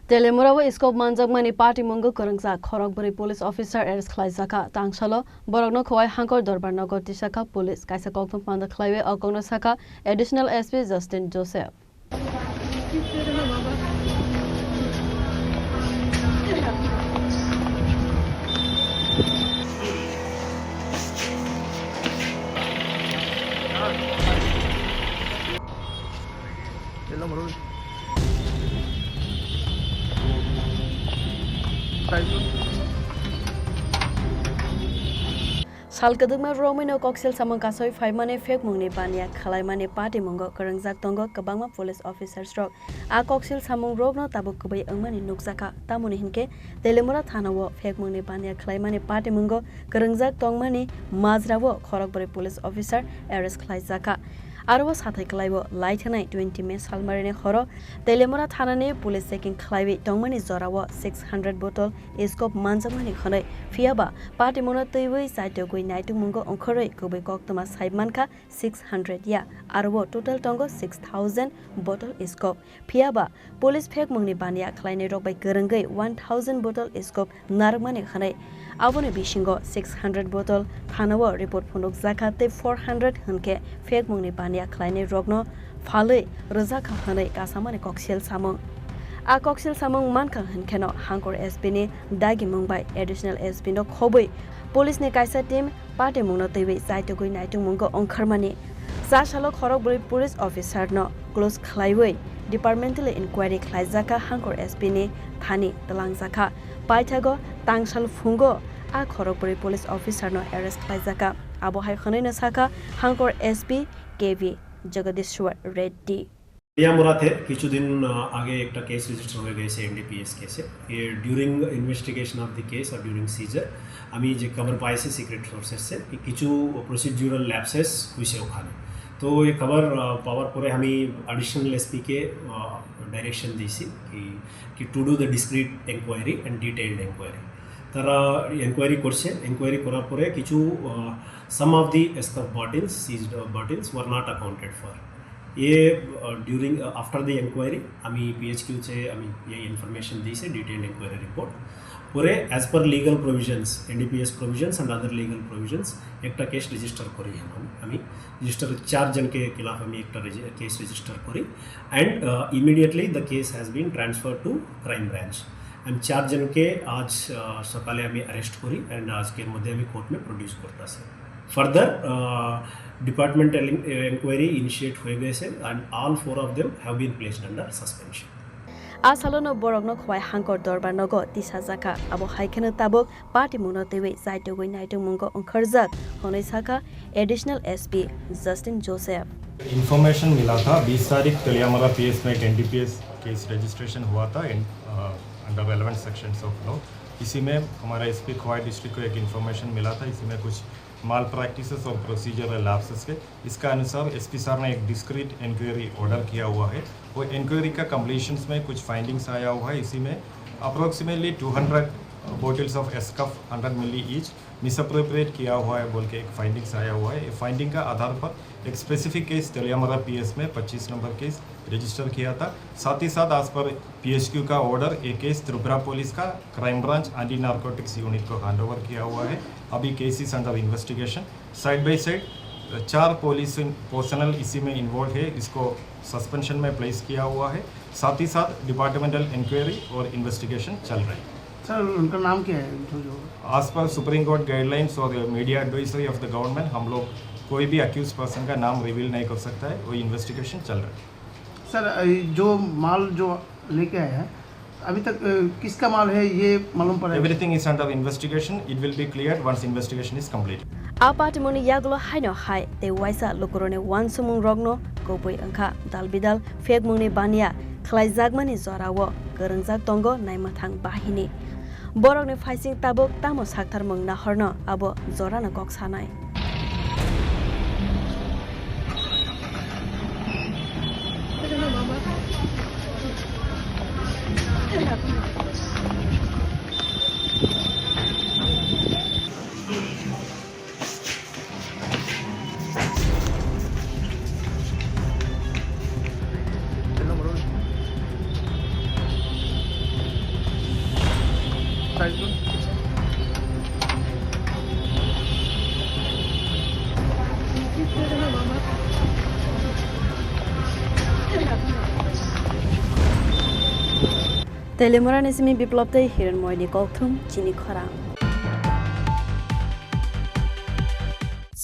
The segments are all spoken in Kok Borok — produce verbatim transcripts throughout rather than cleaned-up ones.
Telemura o scope manjakmani patimungo kwrwngjak khorokbrwi police officer arrest khlaijakha. Tangsalo borokno Khowai Hangkor Dorbar Nogo tisakha police. Kaisa kokthum panda khlaiwi o kokno sakha Additional S P Justin Joseph. Sal kwdwkma romwino koksil samung kasoi phaimani phekmungni baniya khwlaimani patimungo kwrwngjak tongo kwbangma police officers rok. A koksil samung rokno tabuk kwbwi wngmani nukjakha, tamoni hinkhe Telemura thana o phekmungni baniya khwlaimani patimungo kwrwngjak tongmani majra o khorokbrwi police officer arrest khlaijakha. Aro o sathai kwlai o laithanai twenty May salmarini horo Telemura thanani police checking khlaiwi tongmani jorao six hundred bottle scope manjakmani hwnwi, phiyaba patimungno twiwi chaitogwi naitungmungo ongkhorwi kwbwi koktwma sai mankha six hundred ya, aro o total tongo six thousand bottle scope. Phiyaba police phekmungni baniya khlainairok bai kwrwngwi one thousand bottle scope narwkmani hwnwi. Aboni bisingo six hundred bottle thanao report phunukjakha tei four hundred hwnkhe phekmungni baniya khlainairokno phalwi rwjakha hwnwi kasamani koksil samung. A koksil samung mankha hwnkheno Hangkor S P ni dagimung bai Additional S P no khobwi police ni kaisa team patimungno twiwi chaitugwi naitungmungo ongkhormani. Cha salo khorokbrwi police officer no close khlaiwi departmental inquiry khlaijakha Hangkor S P ni thani twlangjakha. Paithago tangsal phungo a khorokbrwi police officer no arrest khlaijakha. Abo hai hwnwi no sakha Hangkor S P K V Jagadishwar Reddy. তেলিয়ামুড়াতে কিছুদিন, আহ, আগে একটা case register হয়ে গেছে এনডিপিএস কেসে। এর during investigation of the case or during seizure আমি যে খবর পাইছি সিক্রেট সোর্সেসে, কিছু প্রসিডিউরাল ল্যাপসেস হয়েছে ওখানে। তো এই খবর, আহ, পাওয়ার পরে আমি অ্যাডিশনাল এসপিকে, আহ, ডাইরেকশন দিয়েছি কি, কি to do the discrete enquiry and detailed enquiry। তারা এনকোয়ারি করছে, এনকোয়ারি করার পরে কিছু, আহ, some of the scuff bottles, seized, uh, bottles were not accounted for। ये, अ, during, अ, after the enquiry আমি পিএইচকিউ से আমি ये इन्फॉर्मेशन দিয়েছি, ডিটেইলড এনকোয়ারি রিপোর্ট। পরে as per legal provisions, NDPS provisions and other legal provisions একটা কেস রেজিস্টার করি এখন আমি। রেজিস্টার চার জনকে খিলাফ আমি একটা রেজি-, কেস রেজিস্টার করি। And, uh, immediately the case has been transferred to crime branch। And চার জনকে আজ, আহ, সকালে আমি অ্যারেস্ট করি and আজকের মধ্যে আমি কোর্ট মে প্রডিউস করতেছি। Further, uh, departmental in-, uh, enquiry initiate হয়ে গেছে and all four of them have been placed under suspension। A salono borokno Khowai Hangkor Dorbar Nogo tisajakha, abo hai kheno tabuk patimungno twiwi chaitugwi naitungmungo ongkhorjak, hwnwi sakha Additional S P Justin Joseph. Information मिला था, बीस तारीख तेलियामुरा पीएस में एक NDPS case registration हुआ था in, uh, under relevant sections of law. इसी में हमारा एसपी खोवाई डिस्ट्रिक्ट को एक इन्फॉर्मेशन मिला था, इसी में कुछ माल प्रैक्टिसेस और प्रोसीजरल लैप्सेस के। इसका अनुसार एसपी सर ने एक डिस्क्रीट इंक्वायरी ऑर्डर किया हुआ है। वो इंक्वायरी का कंप्लीशंस में कुछ फाइंडिंग्स आया हुआ है। इसी में approximately two hundred bottles of Eskuf, hundred ml each, misappropriate किया हुआ है बोल के एक फाइंडिंग्स आया हुआ है। ये फाइंडिंग का आधार पर एक स्पेसिफिक केस तेलियामुरा पीएस में पच्चीस नंबर केस रजिस्टर किया था। साथ ही साथ, एज पर पीएचक्यू का ऑर्डर, ये केस त्रिपुरा पुलिस का crime branch anti narcotics unit को हैंडओवर किया हुआ है। अभी case is under investigation. Side by side चार पुलिस पर्सनल इसी में इन्वॉल्व है, इसको सस्पेंशन में प्लेस किया हुआ है। साथ ही साथ डिपार्टमेंटल इंक्वायरी और इन्वेस्टिगेशन चल रही है। सर, उनका नाम क्या है, जो, जो? एज पर सुप्रीम कोर्ट गाइडलाइंस और media advisory of the government, हम लोग कोई भी अक्यूज पर्सन का नाम रिवील नहीं कर सकता है, वो इन्वेस्टिगेशन चल रहा है। सर, ये जो माल जो लेके आया है, अभी तक, अ, किसका माल है, ये मालूम पड़ा है? Everything is under investigation. It will be cleared once investigation is completed. A patimungni yagulo haino hai tei waisa lukurokni uansukmungrokno kubui wngkha dal bidal phekmungni baniya khlaijakmani jorao kwrwngjak tongo naimathang bahini. Borokni phaising tabuk tamo saktharmung nahorno abo jorano kok sanai. Telemura ni simi Biplop tei Hiranmoy ni kokthum chini khorang.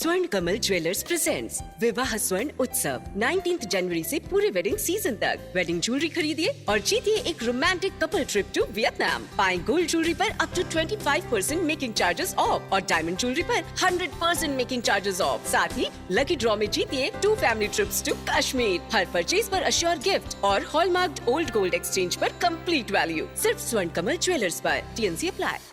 स्वर्ण Kamal jewellers presents विवाह स्वर्ण उत्सव, नाइनटीन्थ जनवरी से पूरे wedding season तक। Wedding jewellery खरीदिए और जीतिए एक romantic couple trip to Vietnam. पाएं गोल्ड ज्वेलरी पर up to twenty five percent making charges off और डायमंड ज्वेलरी पर hundred percent making charges off. साथ ही लकी ड्रॉ में जीतिए two family trips to Kashmir. हर परचेज पर अश्योर गिफ्ट और हॉलमार्क्ड ओल्ड गोल्ड एक्सचेंज पर कंप्लीट वैल्यू। सिर्फ स्वर्ण कमल ज्वेलर्स पर। TNC apply.